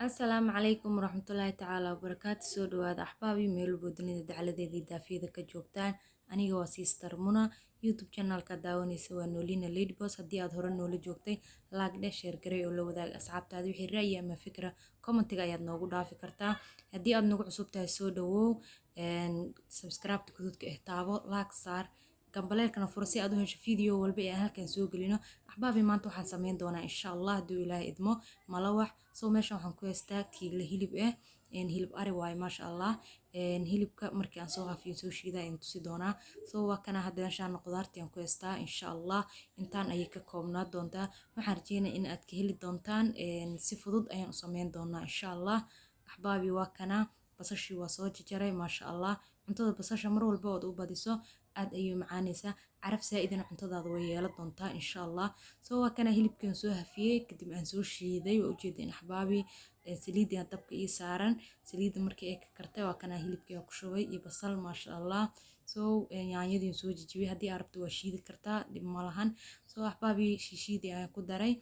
Asalaamu calaykum waraxmatullaahi tacaala wabarakaatu. Soo dhawaada axbaabi, meel walbo dunida dacaladeedii daafiyada ka joogtaan. Aniga waa Sister Muna, YouTube channelka daawanaysa waa Noolina Ladybos. Haddii aad hore noola joogtay, like dheh, share garey oo la wadaag asxaabtaada. Wixii ra'yi ama fikra commentiga ayaad noogu dhaafi kartaa. Haddii aad nagu cusub tahay, soo dhawow. Subscribe guduudka ah taabo, like saar, gambaleelkana furo si aad u hesho video walba ee aan halkan soo gelino. Axbaabi, maanta waxaan sameyn doonaa, insha Allah hadduu Ilaahay idmo, malawax. So meeshan waxaan ku haystaa kiilo hilib ah, hilib ari waaye, maasha Allah. Hilibka markii aan soo hafiyo, soo shiidaa, in tusi doonaa. So waa kana hadda meeshaan qudaartii aan ku haystaa. Insha Allah intaan ayay ka koobnaa doontaa. Waxaan rajeynaya in aad ka heli doontaan. Si fudud ayaan u sameyn doonaa, insha Allah. Axbaabi, waa kana basashii, waa soo jajaray, maasha Allah. Cuntada basasha mar walba ood u badiso aad ayay macaanaysaa, caraf saa-idana cuntadaada way yeelan doontaa, insha Allah. So waa kana hilibkan soo hafiyey, kadib aan soo shiiday, waa ujeedeen axbaabi. Saliiddii dabka ii saaran, saliidda markii ay ka kartay, waa kana hilibkii ku shubay iyo basal, maasha Allah. So yaanyadii soo jijibiyey, haddii aad rabto waa shiidi kartaa, dhib ma lahan. So axbaabi, shishiidii ayaan ku daray.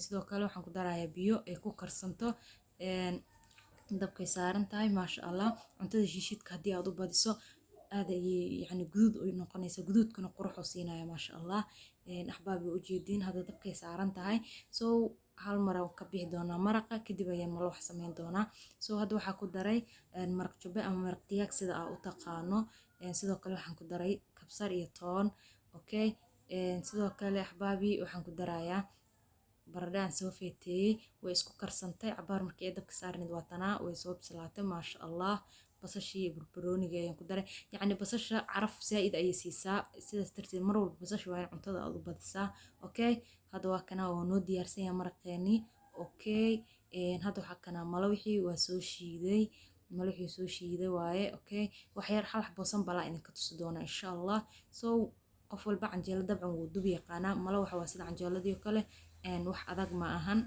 Sidoo kale waxaan ku darayaa biyo ay ku karsanto. Dabkay saaran tahay, maasha Allah. Cuntada shiishidka haddii aad u badiso, aad ayay yani guduud u noqonaysa, guduudkana quruxuu siinaya, maasha Allah. Axbaabi, waa ujeediin, hadda dabkay saaran tahay. So hal mar aan ka bixi doonaa maraqa, kadib ayaan malawax sameyn doonaa. So hadda waxaa ku daray maraq jubbe ama maraq digaag, sida aa u taqaano. Sidoo kale waxaan ku daray kabsar iyo toon, okay. Sidoo kale axbaabi, waxaan ku darayaa baradho aan soo feeteeyey. Way isku karsantay cabaar markii ay dabka saarneyd, waa tanaa, way soo bislaatay, maasha Allah. Basashii iyo barbarooniga ayaan ku daray. Yacni basasha caraf zaa'id ayay siisaa, sidaas darteed mar walba basasha waa in cuntada aad u badisaa, okay. Hadda waa kana, waa noo diyaarsan yahay maraqeenii, okay. Hadda waxaa kana malawixii waa soo shiiday, malawixii soo shiiday waaye, okay. Waxyar hal xabo sanbalaa idinka tusi doonaa, insha Allah. So qof walba canjeelo dabcan wuu dubi yaqaanaa. Malawaxa waa sida canjeeladii oo kale, wax adag ma ahan.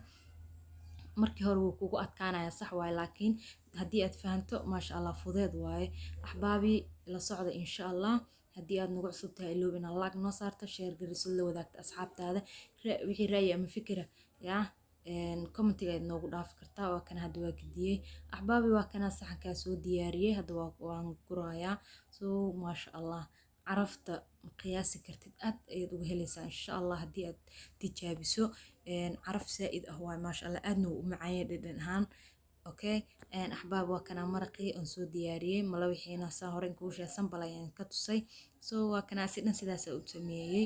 Markii hore wuu kugu adkaanaya, sax waaye, laakiin haddii aad fahanto, maasha Allah, fudeed waaye. Axbaabi, la socda, insha Allah. Haddii aad nagu cusub tahay, iloob inaad like noo saarto, share gariso, la wadaagto asxaabtaada. Wixii ra'yi ama fikira yaa commentiga aad noogu dhaafi kartaa. Waa kana, hadda waa gediyey axbaabi, waa kana saxankaa soo diyaariyey. Hadda waan gurayaa. So maasha Allah, carafta ma qiyaasi kartid, aad ayaad uga helaysaa, insha Allah, haddii aad tijaabiso. Caraf zaa'id ah waay, maasha Allah, aadna wuu u macaanya dhadhan ahaan, okay. Axbaab, waa kana maraqii aan soo diyaariyey, malawixiina saa hore inkuu sheegay sambal ayaan ka tusay. So waa kana si dhan sidaas u sameeyey.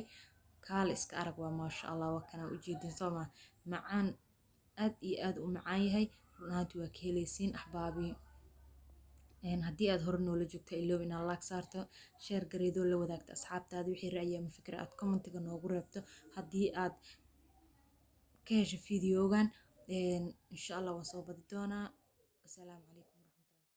Kaale iska arag waa, maasha Allah. Waa kana, ujeedin sooma? Macaan, aad iyo aad u macaan yahay, run ahaantii waa ka helaysiin axbaabi. Haddii aad hore noola joogto, iloob inaad like saarto, share gareedo, la wadaagto asxaabtaada. Wixii ra'yi ama fikra aad commentiga noogu reebto. Haddii aad ka hesho videogan, insha Allah waan soo badi doonaa. Asalaamu calaykum.